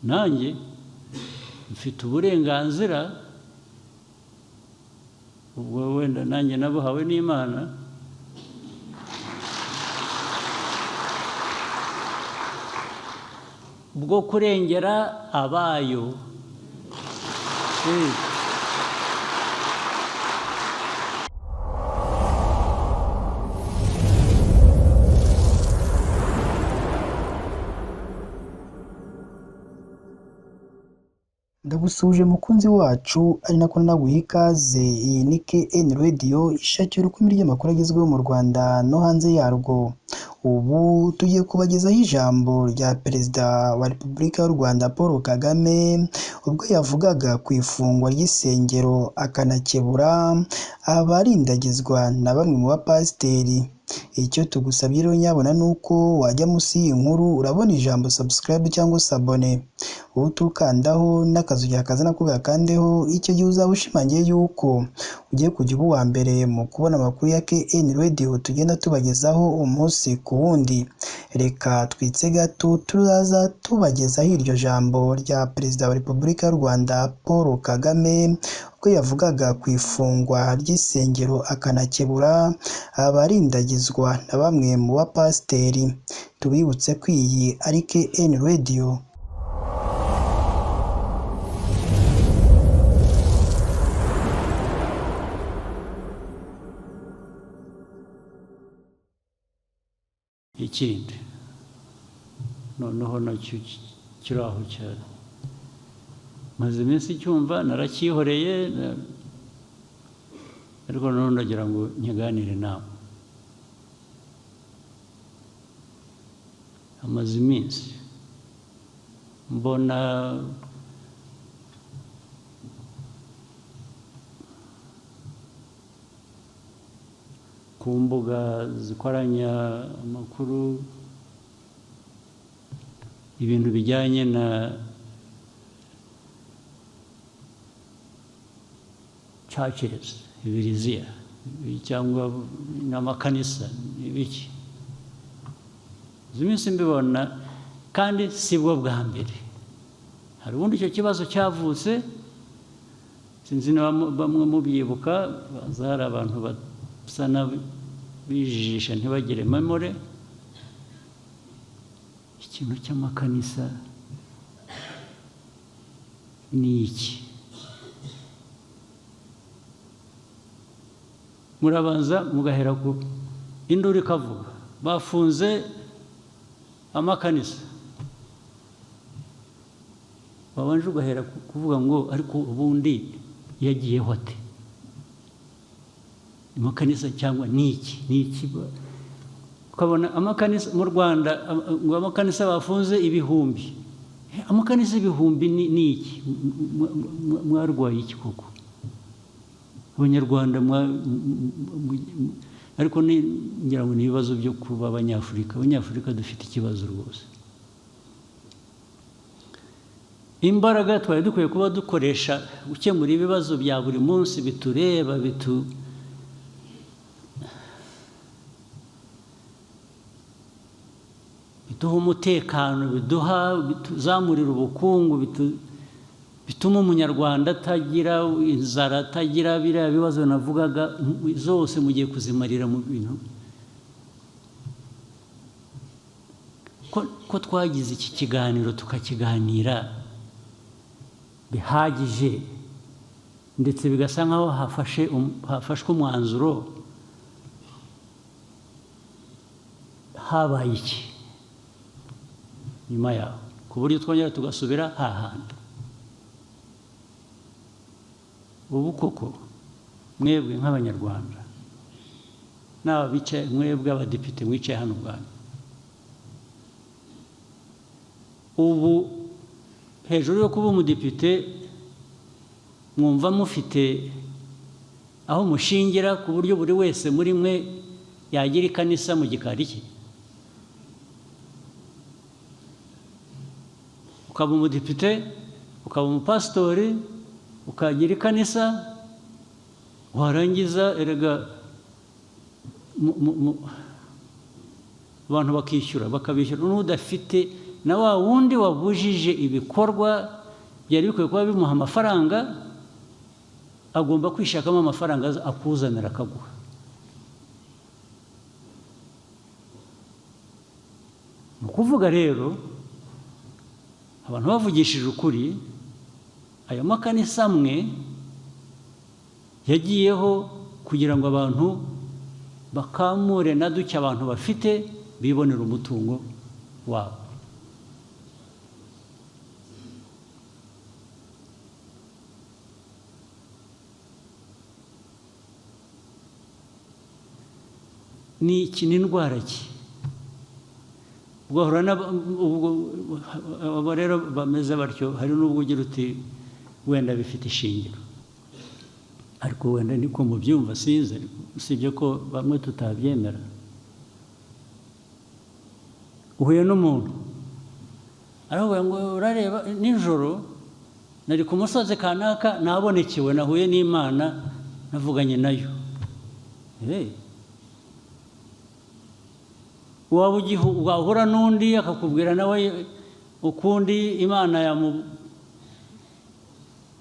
Nanjye mfite uburenganzira, ubwo wenda nanjye nabuhawe n'Imana, bwo kurengera abayo. Ndagusuhuje mukunzi wacu, ari nako naguha ikaze. Iyi ni KN Radio ishakira uko ry'amakuru agezweho mu Rwanda no hanze yarwo. Ubu tugiye kubagezaho ijambo rya Perezida wa Repubulika y'u Rwanda Paul Kagame, ubwo yavugaga ku ifungwa ry'isengero akanakebura abarindagizwa na bamwe mu bapasiteri. Icyo tugusabye rero nyabona ni uko wajya munsi y'iyi nkuru urabona ijambo subscribe cyangwa s'abone, utukandaho n'akazu kaza nako gakandeho. Icyo gihe uzaba ushimangiye yuko ugiye kujya uba uwa mbere mu kubona amakuru ya KN Radio tugenda tubagezaho umunsi ku wundi. Reka twitse gato turaza tubagezaho iryo jambo rya Perezida wa Repubulika y'u Rwanda Paul Kagame, ubwo yavugaga ku ifungwa ry'isengero akanakebura abarindagizwa na bamwe mu bapasiteri. Tubibutse ko iyi ari KN Radio. Ikindi noneho nacyo kiri aho cyane, maze iminsi cyumva naracyihoreye, ariko noneho ndagira ngo nkiganire nawe. Amaze iminsi mbona ku mbuga zikoranya amakuru ibintu bijyanye na churches, ibiriziya cyangwa n'amakanisa n'ibiki. Izi minsi mbibona, kandi si bwo bwa mbere. Hari ubundi icyo kibazo cyavutse, sinzi niba bamwe mubyibuka, baza hari abantu basa n'abijijisha ntibagire memore. Ikintu cy'amakanisa ni iki? Murabanza mugahera ku induru ikavuga bafunze amakanisa, babanje ugahera kuvuga ngo ariko ubundi yagiyeho ate amakanisa, cyangwa ni iki ni iki? Ukabona amakanisa mu Rwanda ngo amakanisa bafunze ibihumbi, amakanisa ibihumbi ni iki? Mwarwaye iki koko Abanyarwanda? Ariko ngira ngo ni ibibazo byo kuba Abanyafurika. Abanyafurika dufite ikibazo rwose. Imbaraga twari dukwiye kuba dukoresha gukemura ibibazo bya buri munsi bitureba, biduha umutekano, biduha bituzamurira ubukungu, bituma umunyarwanda atagira inzara, atagira biriya bibazo navugaga zose mugiye kuzimarira mu bintu. Ko twagize iki kiganiro tukakiganira bihagije, ndetse bigasa nkaho hafashwe umwanzuro, habaye iki nyuma yaho ku buryo twongera tugasubira hahandi? Ubu koko mwebwe nk'Abanyarwanda n'aba bicaye, mwebwe abadepite mwicaye hano ubwanyu, ubu hejuru yo kuba umudepite mwumva mufite aho mushingira ku buryo buri wese muri mwe yagira ikanisa mu gikari cye? Ukaba umudepite, ukaba umupasitori, ukagira ikanisa, warangiza erega abantu bakishyura, bakabishyura n'udafite Na wa wundi wabujije ibikorwa byari bikwiye kuba bimuha amafaranga, agomba kwishakamo amafaranga akuzanira akaguha. Mu kuvuga rero, abantu bavugishije ukuri, ayo makanisa amwe yagiyeho kugira ngo abantu bakamure na duke abantu bafite bibonera umutungo wabo. Ni iki? Ni indwara ki? Ugahura abo rero bameze batyo, hari n'ubwo ugira uti wenda bifite ishingiro, ariko wenda niko mubyumva, sinzi, usibye ko bamwe tutabyemera. Uhuye n'umuntu aravuga ngo urareba nijoro nari ku musozi kanaka, nabonekewe, nahuye n'Imana, navuganye nayo. Waba wahura n'undi akakubwira nawe ukundi Imana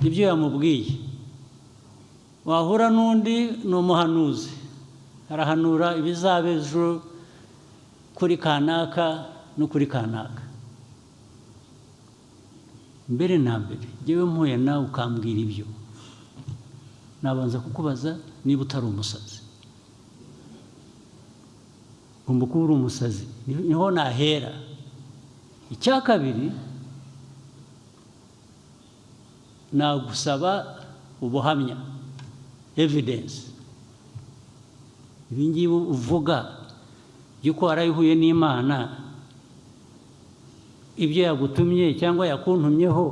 ibyo yamubwiye. Wahura n'undi ni umuhanuzi, arahanura ibizaba ejo kuri kanaka no kuri kanaka. Mbere na mbere jyewe mpuye nawe ukambwira ibyo, nabanza kukubaza niba utari umusazi. Ugomba kuba uri umusazi, niho nahera. Icya kabiri, nagusaba ubuhamya, evidence. Ibi ngibi uvuga yuko warayihuye n'Imana, ibyo yagutumye cyangwa yakuntumyeho,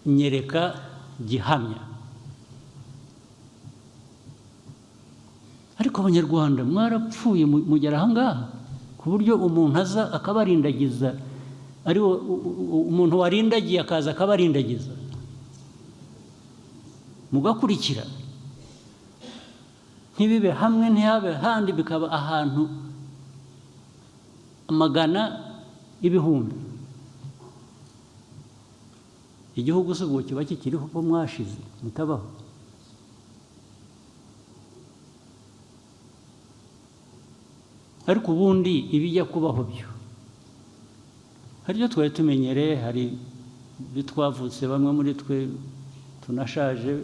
nyereka gihamya. Ariko Abanyarwanda mwarapfuye mugera aha ngaha, ku buryo umuntu aza akabarindagiza, ari umuntu warindagiye akaza akabarindagiza, mugakurikira. Ntibibe hamwe, ntihabe handi, bikaba ahantu amagana ibihumbi. Igihugu se ubwo kiba kikiriho ko mwashize mutabaho? Ariko ubundi ibijya kubaho byo, hari ibyo twari tumenyereye, hari ibyo twavutse, bamwe muri twe tunashaje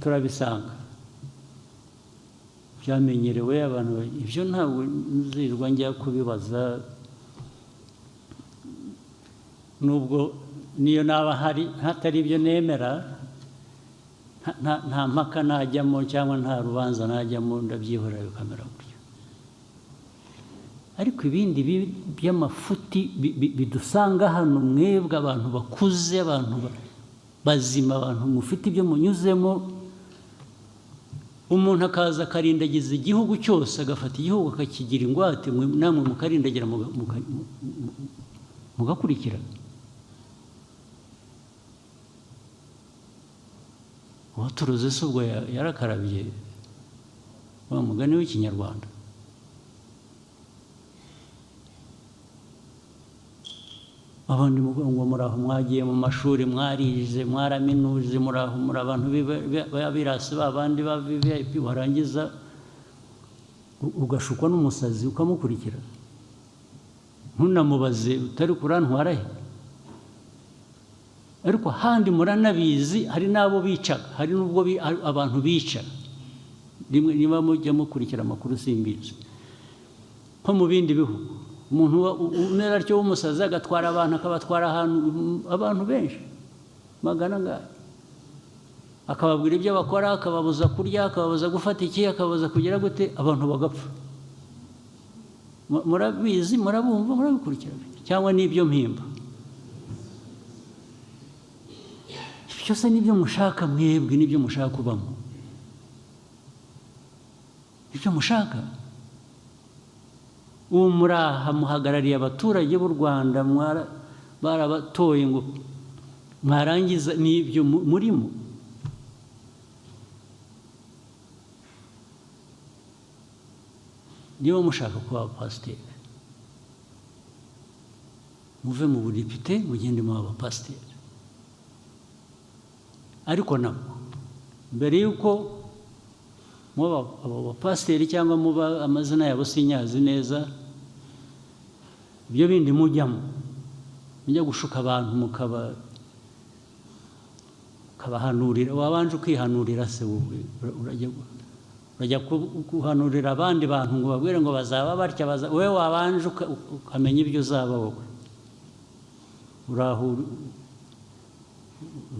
turabisanga byamenyerewe abantu. Ibyo ntabwo nzirwa njya kubibaza, nubwo niyo naba hari hatari ibyo nemera, nta mpaka najyamo cyangwa nta rubanza najyamo, ndabyihorera bikamera gutyo. Ariko ibindi by'amafuti bidusanga hano, mwebwe abantu bakuze, abantu bazima, abantu mufite ibyo munyuzemo, umuntu akaza akarindagiza igihugu cyose, agafata igihugu akakigira ingwate, namwe mukarindagira mugakurikira. Uwaturuze se ubwo yarakarabye wa mugani w'Ikinyarwanda? Abandi ngo muraho mwagiye mu mashuri, mwarize, mwaraminuje, muraho muri abantu b'abirasi, babandi ba VIP, warangiza ugashukwa n'umusazi ukamukurikira, ntunamubaze utari kurantwara he. Ariko handi muranabizi, hari n'abo bicaga, hari n'ubwo abantu bica rimwe, niba mujya mukurikira amakuru simbizi, nko mu bindi bihugu umuntu umera atyo w'umusazi agatwara abantu, akabatwara ahantu abantu benshi magana angahe, akababwira ibyo bakora, akababuza kurya, akababuza gufata iki, akababuza kugira gute, abantu bagapfa. Murabizi, murabumva, murabikurikira, cyangwa n'ibyo mpimba byose n'ibyo mushaka mwebwe, n'ibyo mushaka kubamo, ibyo mushaka. Ubu muraha muhagarariye abaturage b'u Rwanda, barabatoye ngo mwarangiza n'ibyo murimo. Niba mushaka kuba pasiteri, Muve mu budepite mugende mu abapasiteri. Ariko nabwo mbere yuko muba abo bapasiteri cyangwa muba amazina yabo sinyazi neza, ibyo bindi mujyamo mujya gushuka abantu mukabahanurira, wabanje ukihanurira se wowe urajya guhanurira abandi bantu ngo babwire ngo bazaba batya, wowe wabanje ukamenya ibyo uzaba wowe. Uraho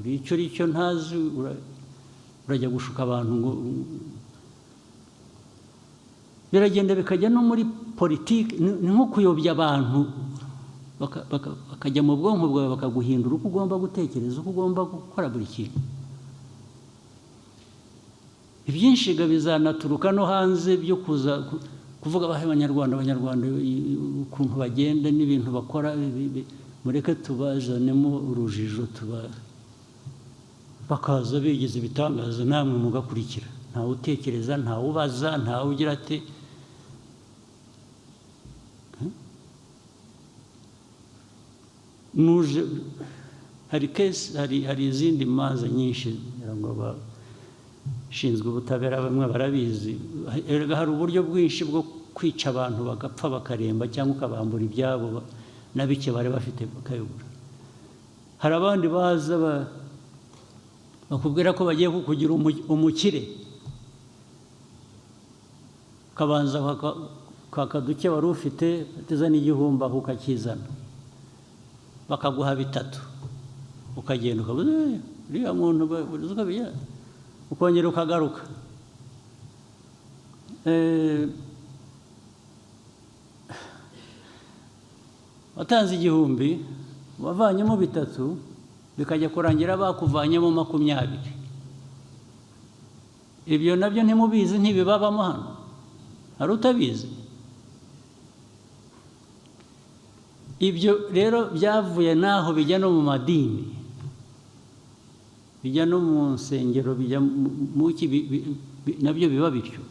uri icyo uri cyo ntazi, urajya gushuka abantu ngo biragenda bikajya no muri politiki. Ni nko kuyobya abantu bakajya mu bwonko bwawe bakaguhindura uko ugomba gutekereza, uko ugomba gukora buri kintu. Ibyinshi bizanaturuka no hanze byo kuza kuvuga abahe Abanyarwanda ukuntu bagenda n'ibintu bakora, mureke tubazanemo urujijo, bakaza bigize ibitangaza namwe mugakurikira. Ntawe utekereza, ntawe ubaza, ntawe ugira ati nuje. Hari case, hari izindi manza nyinshi ngo abashinzwe ubutabera bamwe barabizi. Hari uburyo bwinshi bwo kwica abantu bagapfa bakaremba, cyangwa ukabambura ibyabo na bike bari bafite bakayobora. Hari abandi baza bakubwira ko bagiye kukugira umukire, ukabanza kwaka duke wari ufite, bateza n'igihumbi aho ukakizana, bakaguha bitatu, ukagenda ukabuze uriya muntu ukongera ukagaruka. Watanze igihumbi, wavanyemo bitatu, bikajya kurangira bakuvanyemo 20. Ibyo nabyo ntimubizi, ntibibabamo hano. Hari utabizi? Ibyo rero byavuye naho bijya no mu madini, bijya no mu nsengero, bijya mu ki, nabyo biba bityo.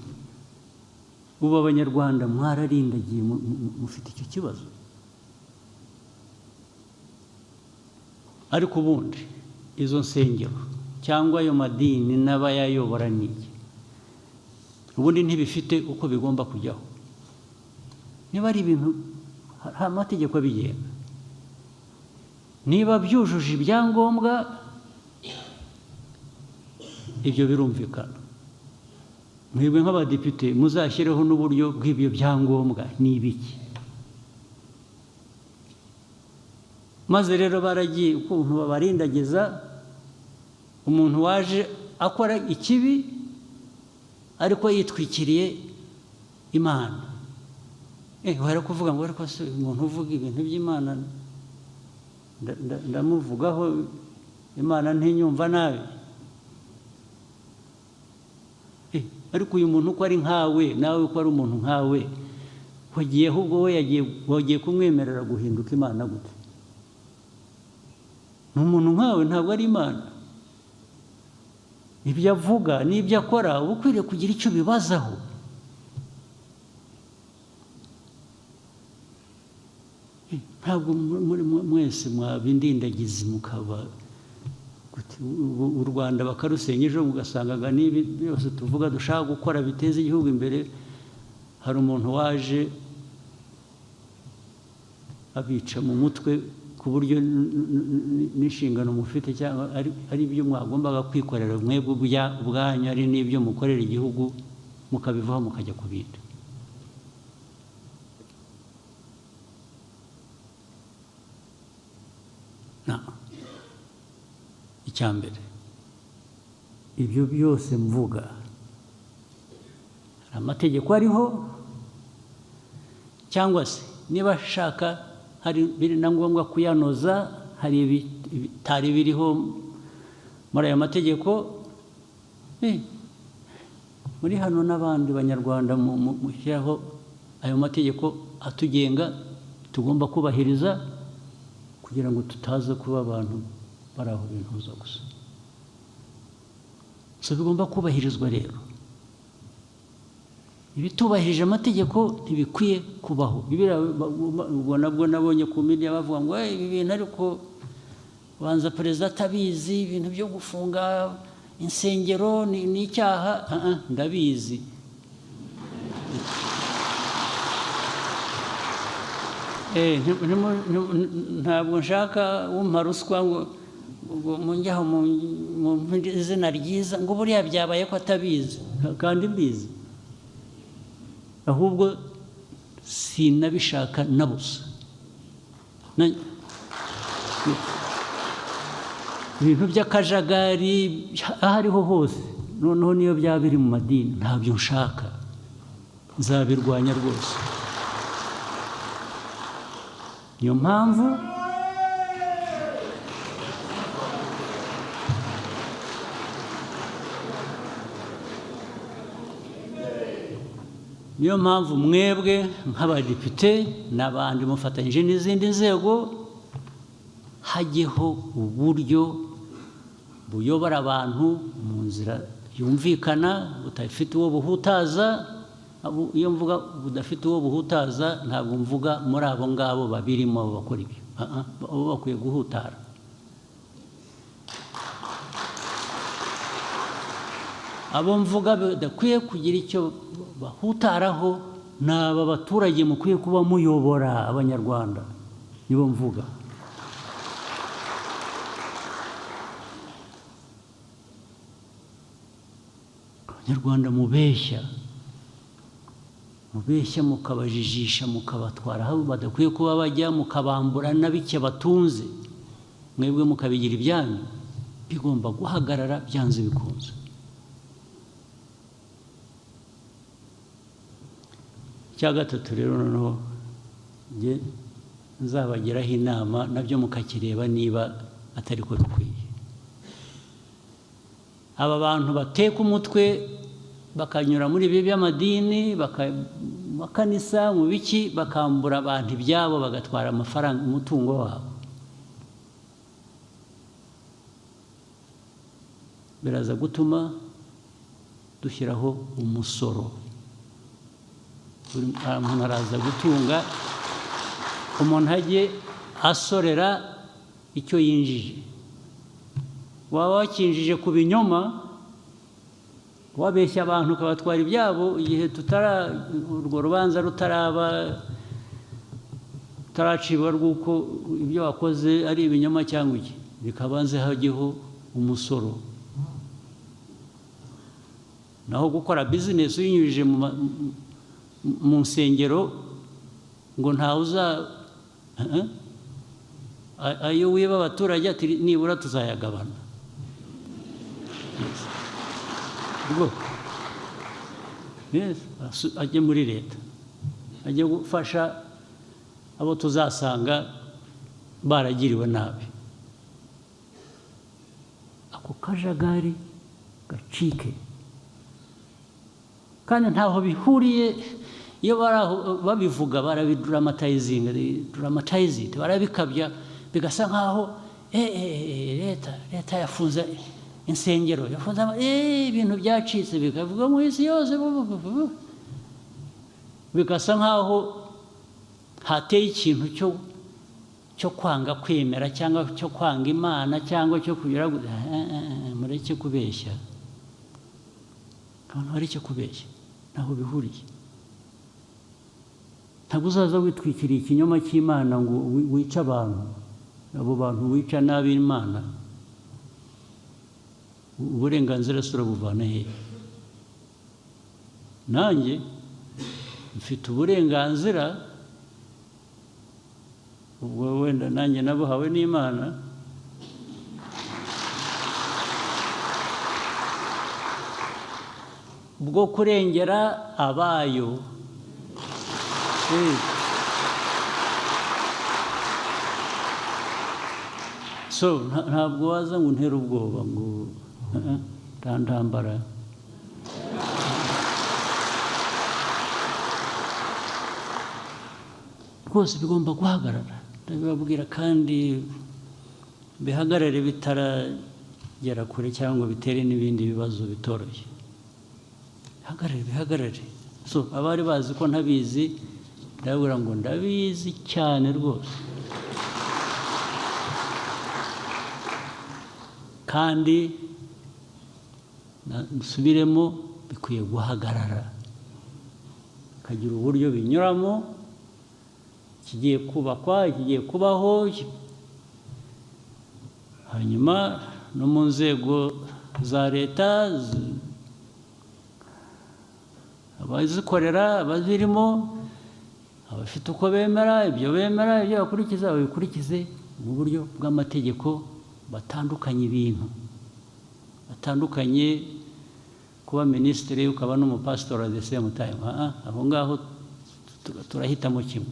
Ubu Abanyarwanda mwararindagiye, mufite icyo kibazo. Ariko ubundi izo nsengero cyangwa ayo madini n'abayayobora niki, ubundi ntibifite uko bigomba kujyaho. Niba ari ibintu hari amategeko abigenga, niba byujuje ibyangombwa ibyo birumvikana. Mwebwe nk'abadepite muzashyireho n'uburyo bw'ibyo byangombwa ni ibiki. Maze rero baragiye ukuntu babarindagiza umuntu waje akora ikibi ariko yitwikiriye Imana. Wari kuvuga ngo ariko se umuntu uvuga ibintu by'Imana ndamuvugaho, Imana ntinyumva nabi. Ariko uyu muntu uko ari nkawe, nawe uko ari umuntu nkawe, wagiye ahubwo we wagiye kumwemerera guhinduka Imana gute? Ni umuntu nkawe, ntabwo ari Imana. Ibyo avuga n'ibyo akora uba ukwiriye kugira icyo bibazaho. Ntabwo mwese mwabindindagizi mukaba u Rwanda bakarusenya ejo mugasangaga n'ibi byose tuvuga dushaka gukora biteza igihugu imbere. Hari umuntu waje abica mu mutwe ku buryo n'inshingano mufite cyangwa ari ibyo mwagombaga kwikorera mwebwe ubwanyu, ari n'ibyo mukorera igihugu, mukabivaho mukajya ku bindi. Icya mbere, ibyo byose mvuga hari amategeko ariho, cyangwa se niba ashaka hari biri na ngombwa kuyanoza, hari ibitari biriho muri aya mategeko. Muri hano n'abandi Banyarwanda mushyiraho ayo mategeko atugenga tugomba kubahiriza kugira ngo tutaza kuba abantu bari aho bintuza gusa. So bigomba kubahirizwa rero. Ibitubahirije amategeko ntibikwiye kubaho. Ubwo nabwo nabonye ku media bavuga ngo ibi bintu, ariko banza perezida atabizi, ibintu byo gufunga insengero ni icyaha. Ndabizi. Ntabwo nshaka wumpa ruswa ngo munjyaho mu izina ryiza ngo buriya byabaye ko atabizi, kandi mbizi. Ahubwo sinabishaka na busa. Ibintu by'akajagari aho ariho hose, noneho niyo byaba biri mu madini, ntabyo nshaka, nzabirwanya rwose. Niyo mpamvu mwebwe nk'abadepite n'abandi mufatanyije n'izindi nzego, hajyeho uburyo buyobora abantu mu nzira yumvikana, budafite uwo buhutaza. Iyo mvuga budafite uwo buhutaza, ntabwo mvuga muri abo ngabo babirimo bakora ibyo, abo bakwiye guhutara. Abo mvuga badakwiye kugira icyo bahutaraho ni aba baturage mukwiye kuba muyobora, Abanyarwanda nibo mvuga. Abanyarwanda mubeshya mukabajijisha, mukabatwara aho badakwiye kuba bajya, mukabambura na bike batunze, mwebwe mukabigira ibyanyu. Bigomba guhagarara byanze bikunze. Icya gatatu rero noneho njye nzabagiraho inama, nabyo mukakireba niba atari ko bikwiye. Aba bantu bateka umutwe bakanyura muri ibi by'amadini, makanisa, mu biki, bakambura abantu ibyabo, bagatwara amafaranga, umutungo wabo. Biraza gutuma dushyiraho umusoro. Umuntu araza gutunga, umuntu ajye asorera icyo yinjije. Waba wakinjije ku binyoma, wabeshya abantu ukabatwara ibyabo, igihe urwo rubanza rutaraba, rutaracibwa rw'uko ibyo wakoze ari ibinyoma cyangwa iki, bikabanze hajyeho umusoro. Naho gukora bizinesi uyinyujije mu nsengero ngo ntawe uza ayo wiba abaturage ati nibura tuzayagabana. Ajye muri leta, ajye gufasha abo tuzasanga baragiriwe nabi. Ako kajagari gacike. Kandi ntaho bihuriye. Iyo babivuga barabidramatizinga, dramatize it, barabikabya bigasa nkaho leta yafunze insengero, yafunze ibintu byacitse, bikavuga mu isi yose, bigasa nkaho hateye ikintu cyo kwanga kwemera cyangwa cyo kwanga Imana cyangwa cyo kugira. Mureke kubeshya, abantu bareke kubeshya, ntaho bihuriye. Ntabwo uzaza witwikiriye ikinyoma cy'Imana ngo wice abantu, abo bantu wica nabi Imana. Uburenganzira se urabuvana hehe? Nanjye mfite uburenganzira, ubwo wenda nanjye nabuhawe n'Imana, bwo kurengera abayo. So ntabwo waza ngo untere ubwoba ngo ntambara. Rwose bigomba guhagarara, ndabibabwira, kandi bihagarare bitaragera kure cyangwa bitere n'ibindi bibazo bitoroshye. Bihagarare, bihagarare. So abari bazi ko ntabizi, ndababwira ngo ndabizi cyane rwose, kandi nsubiremo, bikwiye guhagarara, bikagira uburyo binyuramo, ikigiye kubakwa, ikigiye kubaho, hanyuma no mu nzego za leta, abazikorera, abazirimo, abafite uko bemera, ibyo bemera, ibyo bakurikiza, babikurikize mu buryo bw'amategeko, batandukanye ibintu, batandukanye kuba minisitiri ukaba n'umupasitori at the same time. Aho ngaho turahitamo kimwe.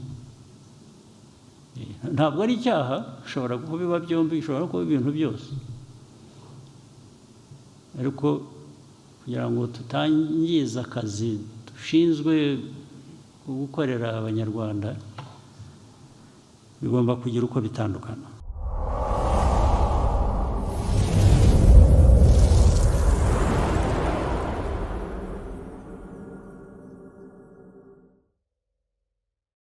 Ntabwo ari icyaha, ushobora kubiba byombi, ushobora kuba ibintu byose, ariko kugira ngo tutangiza akazi dushinzwe gukorera Abanyarwanda, bigomba kugira uko bitandukana.